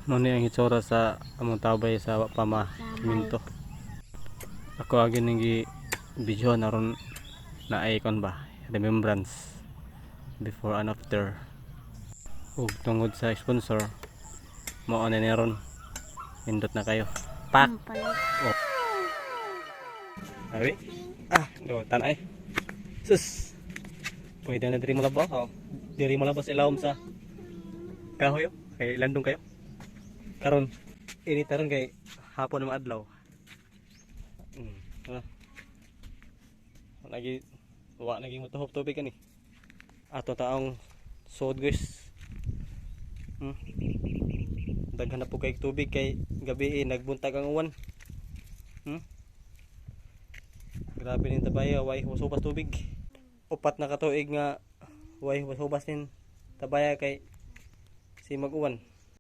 Mao ni ang hitsura sa among tabay sa wa pa ma-minto. Ako agi ning gi video aron naay kon ba, remembrance, before and after. Ug tungod sa sponsor, mao na ni ron. Nindot na kayo. Pak! Pala. Abi? Ah, do tanay. Sus. Pwede na diri mo labas. Oh. Diri mo labas ilawom sa kahoy, oh. Kay landong kayo. Karon init ron kay hapon ng adlaw. Ah. Lagi wa naging matuhop tubig kani. Ato taong suod, guys. Daghan na po kay tubig kay gabi eh, nagbuntag ang uwan. Grabe ning tabaya, way hubas tubig. 4 na katuig nga way hubas nin tabaya kay si mag-uwan.